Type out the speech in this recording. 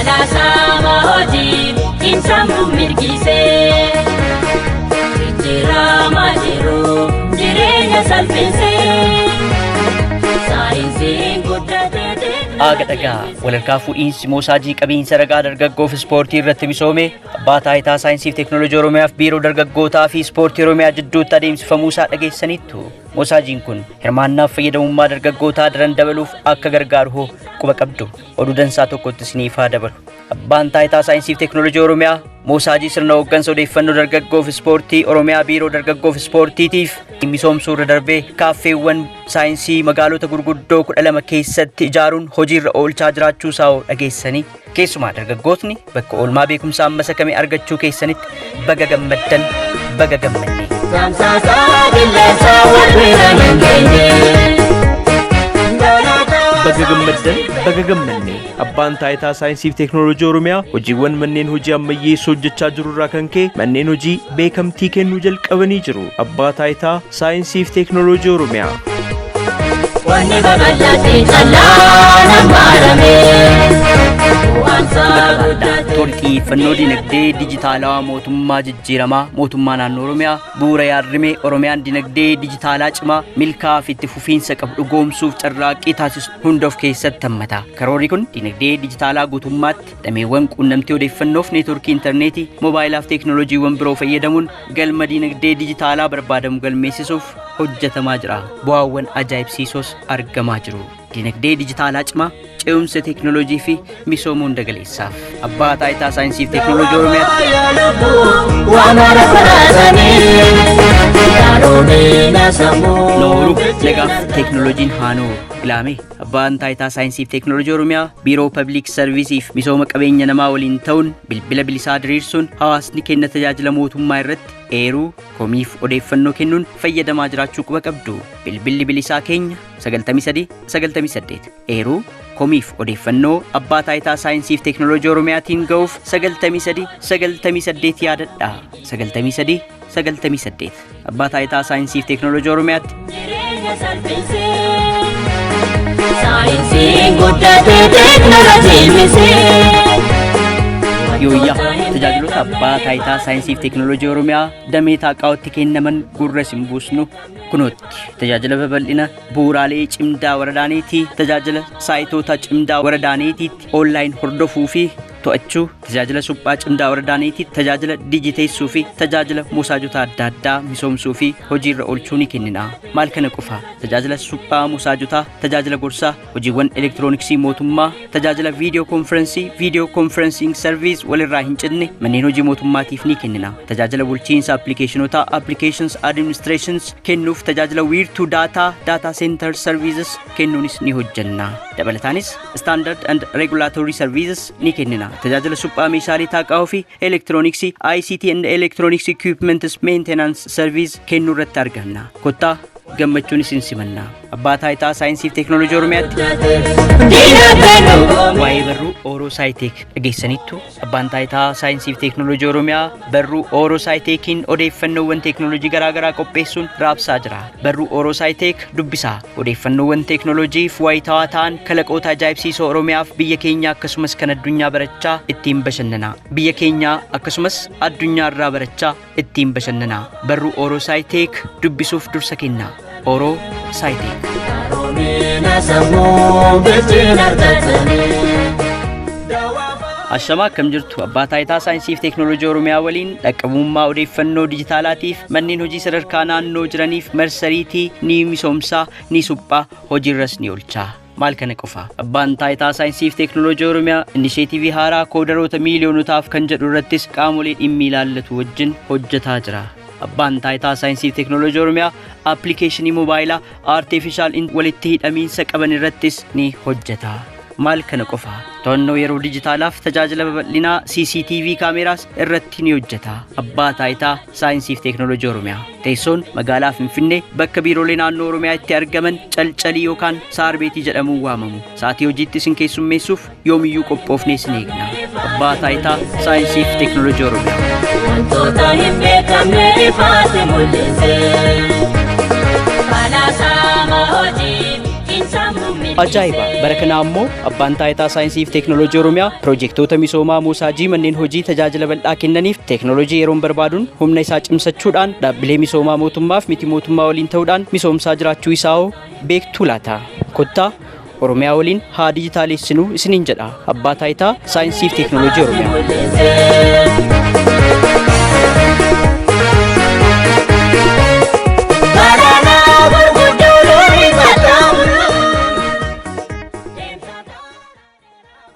Falaasaama hojii cimsamuu mirgisee. Jijjiiramaa jiru jireenya salphisee. Saayinsiin guddatee. Aaga dhagaa walharkaa fuudhiinsi moosaajii qabiinsa ragaa dargaggoof ispoortii irratti misoome Abbaa Taayitaa Saayinsii fi Teekinooloojii Oromiyaaf Biiroo Dargaggootaa fi Ispoortii Oromiyaa jidduutti adeemsifamuu isaa dhageessaniittu. Moosaajiin kun hirmaannaaf fayyadamummaa dargaggootaa daran dabaluuf akka gargaaru hoo quba qabdu. Oduu dansaa tokkotti isiniif haa dabalu. Abbaan Taayitaa Saayinsii fi Teekinooloojii Oromiyaa moosaajii sirna hooggansa odeeffannoo dargaggoof ispoortii Oromiyaa Biiroo Dargaggoof Ispoortiitiif misoomsuu irra darbee kaaffeewwan saayinsii magaalota gurguddoo 12 keessatti ijaaruun hojiirra oolchaa jiraachuu isaa dhageessanii, keessumaa dargaggootni bakka oolmaa beekumsaa masakame argachuu keessanitti baga gammaddan, baga gammanne. Tamsaasaa qilleensaa wal bira hin geenye. Baga gammaddan, baga gammanne. Abbaan Taayitaa Saayinsii fi Teekinooloojii Oromiyaa hojiiwwan manneen hojii ammayyeessuu hojjechaa jiru irraa kan ka'e manneen hojii beekamtii kennuu jalqabanii jiru. Abbaa Taayitaa Saayinsii fi Teekinooloojii Oromiyaa. Wanni babal'ate callaan hammaarame. Bu'aansaa guddatee. Toorri xiyyeeffannoo dinagdee dijitaalawaa mootummaa jijjiiramaa mootummaa naannoo Oromiyaa bu'uura yaadrimee Oromiyaan dinagdee dijitaalaa cimaa, milkaa'aa fi itti fufiinsa qabu dhugoomsuuf carraaqqii taasisu hunda of keessatti hammata. Karoorri kun dinagdee dijitaalaa guutummaatti dameewwan quunnamtii odeeffannoof neetworkii intarneetii, moobaayilaa fi teekinooloojiiwwan biroo fayyadamuun galma dinagdee dijitaalaa barbaadamu galmeessisuuf hojjetamaa jira. Bu'aawwan ajaa'ibsiisoos argamaa jiru. Dinagdee dijitaalaa cimaa, ce'umsa teekinooloojii fi misooma hunda galeessaaf. Abbaa Taayitaa Saayinsii fi Teekinooloojii Oromiyaatti. Waa mara faraasanii. Qaroomina sammuu. Nooruu nagaaf teekinooloojiin haanoo ilaame. Abbaan Taayitaa Saayinsii fi Teekinooloojii Oromiyaa Biiroo Pabliik Sarviisii fi Misooma Qabeenya Namaa waliin ta'uun bilbila bilisaa diriirsuun hawaasni kenna tajaajila mootummaa irratti eeruu, komiif odeeffannoo kennuun fayyadamaa jiraachuu quba qabdu. Bilbilli bilisaa keenya 93 98, eeruu, komiif odeeffannoo Abbaa Taayitaa Saayinsii fi Teekinooloojii Oromiyaatiin ga'uuf 93 98 yaadadha. 93 98 Abbaa Taayitaa Saayinsii fi Teekinooloojii Oromiyaatti. Jireenya salphisee. Saayinsiin guddatee teekinooloojiin misee. Yooyyaa, tajaajiloota Abbaa Taayitaa Saayinsii fi Teekinooloojii Oromiyaa damee taaqaawatti kennaman gurra isin buusnu kunootti. Tajaajila babal'ina bu'uuraalee cimdaa waradaaneetii, tajaajila saayitoota cimdaa waradaaneetiitti online hordofuu fi to'achuu, tajaajila suphaa cimdaa waradaaneetiitti, tajaajila dijiteessuu fi tajaajila moosaajota adda addaa misoomsuu fi hojiirra oolchuu ni kennina. Maal kana qofa, tajaajila suphaa moosaajotaa, tajaajila gorsaa, hojiiwwan elektirooniksii mootummaa, tajaajila viidiyoo konferensii, video conferencing service walirraa hin cinne manneen hojii mootummaatiif ni kennina. Tajaajila bulchiinsa appilikeeshinotaa, applications administrations kennuuf, tajaajila wiirtuu daataa, data center services kennuunis ni hojjenna. Dabalataanis standard and regulatory services ni kennina. Tajaajila suphaa meeshaalee taaqaa'oo fi elektirooniksii, ICT and electronics equipments maintenance service kennuu irratti arganna. Kottaa, gammachuun isin simanna. Abbaa Taayitaa Saayinsii fi Teekinooloojii Oromiyaatti. Waa'ee barruu Ooroo Saayiteek dhageessanittu? Abbaan Taayitaa Saayinsii fi Teekinooloojii Oromiyaa barruu Ooroo Saayiteekiin odeeffannoowwan teekinooloojii garaagaraa qopheessuun raabsaa jira. Barruu Ooroo Saayiteek dubbisaa. Odeeffannoowwan teekinooloojiif wayitaawaa ta'an, kalaqoota ajaa'ibsiisoo Oromiyaaf biyya keenya akkasumas kan addunyaa barachaa ittiin bashannanaa. Biyya keenyaa akkasumas addunyaa irraa barachaa ittiin bashannanaa. Barruu Ooroo Saayiteek dubbisuuf dursa kenna. Ooroo Saayiteek. Qaroomina sammuu bilchina argatanii. Ashamaa, akkam jirtu? Abbaa Taayitaa Saayinsii fi Teekinooloojii Oromiyaa waliin dhaqqabummaa odeeffannoo dijitaalaatiif manneen hojii sadarkaa naannoo jiraniif marsariitii ni misoomsaa, ni suphaa, hojiirras ni oolchaa. Maal kana qofa, Abbaan Taayitaa Saayinsii fi Teekinooloojii Oromiyaa inisheetivii haaraa koodaroota miiliyoonotaaf kan jedhu irrattis qaamolee dhimmi ilaallatu wajjin hojjetaa jira. Abbaan Taayitaa Saayinsii fi Teekinooloojii Oromiyaa appilikeeshinii moobaayilaa artificial walitti hidhamiinsa qaban irrattis ni hojjeta. Maal kana qofa, to'annoo yeroo dijitaalaaf tajaajila babal'inaa CCTV kaameraas irratti ni hojjeta. Abbaa Taayitaa Saayinsii fi Teekinooloojii Oromiyaa teessoon magaalaa Finfinnee, bakka biiroolee naannoo Oromiyaa itti argaman Calcalii yookaan Saarbeetii jedhamuun waamamu. Sa'atii hojiitti isin keessummeessuuf yoomiyyuu qophoofnee isin eegna. Abbaa Taayitaa Saayinsii fi Teekinooloojii Oromiyaa. Wantoota hin beekamne ifaatti mul'ise. Falaasaama hojii cimsamuu. Ajaa'iba! Bara kana ammoo Abbaan Taayitaa Saayinsii fi Teeknooloojii Oromiyaa piroojeektoota misoomaa moosaajii manneen hojii tajaajila bal'aa kennaniif teeknooloojii yeroon barbaaduun humna isaa cimsachuudhaan dhaabbilee misoomaa mootummaaf miti mootummaa waliin ta'uudhaan misoomsaa jiraachuu isaa hoo beektuu laata? Kottaa Oromiyaa waliin haa dijitaalessinuu isiniin jedha Abbaa Taayitaa Saayinsii fi Teeknooloojii Oromiyaa.